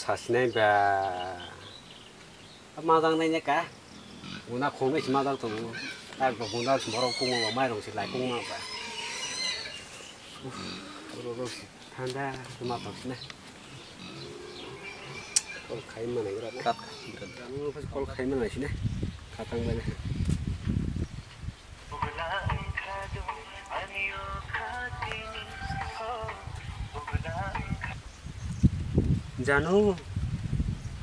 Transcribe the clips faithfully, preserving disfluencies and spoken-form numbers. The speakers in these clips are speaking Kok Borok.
Sasinai ba. Majang nai ne ka. Bunda khongnai si majang tongo. Tak bo bunda si borok kungma ba mairong si lai kungma ba. Uff, oro ro si thanda ma tong si na. Kol khai ma nai gra na. Kat khai gra. Ano pas kol khai ma nai si na. Khatang ba na. Janu,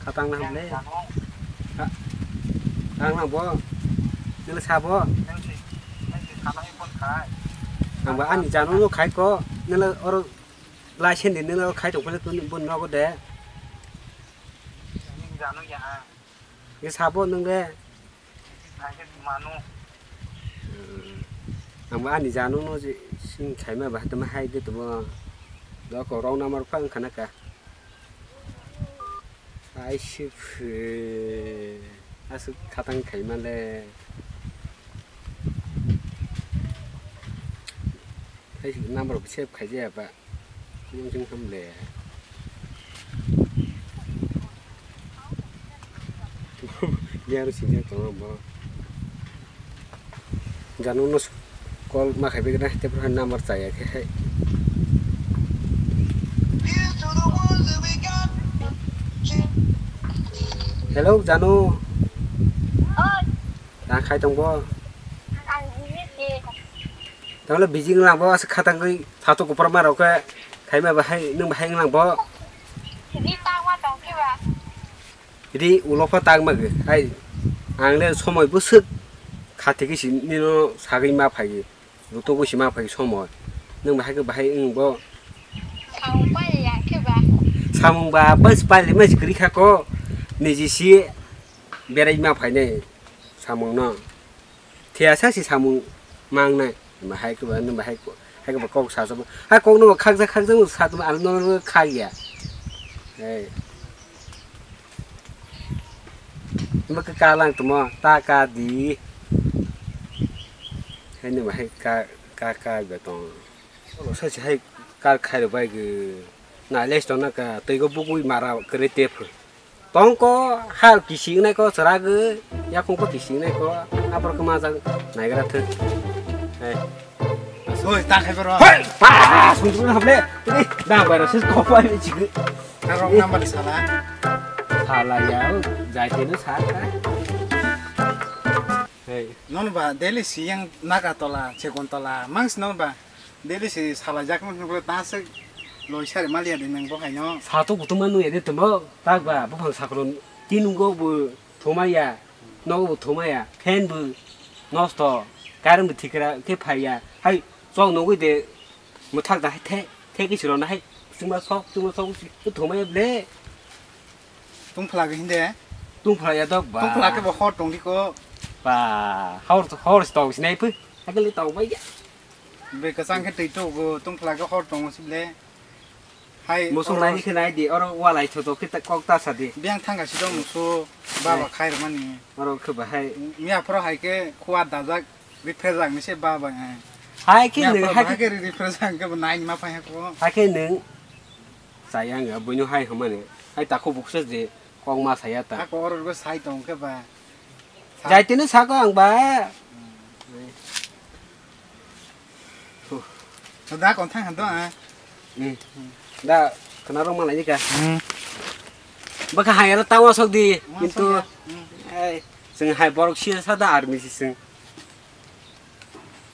khatang na hamle. Ang na bo, nila sabo. Ang ba ani janu no khai ko, nila oro lai sen di nila khai tong pele tun bon nogo de. Ye sabo nung de. Ang bo ani janu no je sing khaima ba tama hai de tamo. Doko wrong number pha wngkha na ka. Ai se phe. Aswk khatang khaima le. Hai number save khaijaya ba. Mungkin ham le. Ni aro sinjak tongo bo. Janu no call ma khai begna te pura number chaya khe hai. Hello Janu. Oi. Tang khai tongbo. Ang busy se. Tanglo busy wnglang bo, aswk khatangwi satok kupra ma rok khe khaima bahai, nwng bahai wnglang bo. Ri tangma tong khe ba. Ri ulo pha tangma gwi. Hai, ang le somoi bwswk khatigwi si nino sagwi ma phai. Rutugwi si ma phai somoi. Nwng bahai khe bahai wng bo. Samung pai ya khe ba. Samung ba bas pai le ma si kwrwi kha ko. Niji si berai ma phainai samung no. Thiyasa si samung mangnai. Bahai khe ba nwng bahai ko. Hai khe ba kok sa sa. Hai kok no khakja khakja mo sa tuma ang no khak ya. Hey. Nwng khe ka lang tamo, ta ka di. Hai nwng bahai ka, ka, ka ba tong. Oro sa si hai kar khai rok bai gw. Na les tong na ka, twi go bugui mara kwrwi tep. Tong ko, hal kisi nai ko, chwra gw, yakung ko kisi nai ko, apor ko majang naigra thwk. Hai. Oi, ta khai boro. Hoi, pa, sung sung hable. Tini, dang bai ro, sis ko pa ni chigwi. Wrong number sala. Sala ya, jai te no sa ka. Hey. Non ba, Delhi si yang Naga tola, Chegon tola, mangs non ba. Delhi si sala jak man ko ta se loi sari mali ya de nang bo hai no. Sa to kutung man nu ya de temo, tak ba, bo phang sakron, tin go bo. Thumaya, nogo bo thumaya, fan bo nosto, current bo thikra khe phaiya. Hai, chok nugui de, mwthak da hai the, the khe siro na hai, chwngma sok, chwngma sok, thumaya ble. Tungphla khe hinde? Tungphla ya dok ba. Tungphla khe bo hor tongdi ko. Ba, hor, hor tong sinai phi, hakhe le tong bai ya. Be kwchang khe twi tugo, tungphla khe hor tongo sible. Hai, musuk oro nai khe nai di, oro walai thoto khe ta-, kok ta sa di. Biyang thangka si dong musu, baba hai. Khai rwmani. Oro khe bahai. Miya phoro hai khe khuwa dajak, riphejak ni se baba, eh. Hai khe miya nwng, phoro hai bahai khe khe ri-, riphejak khe bo nai ma phai ha ko. Hai khe nwng, chaya ang buino hai hwnmani. Hai takhuk buksa je kok ma saya ta. Ako oro rwgwi sai tong khe ba. Jai tini sako ang ba. Da kon thang han do, ah. Hmm. Da khna rok malai ka. Hmm. Baka hai ro tawa sok di. Kintu, hmm, ai, sing hai borok sia sa da army si sing.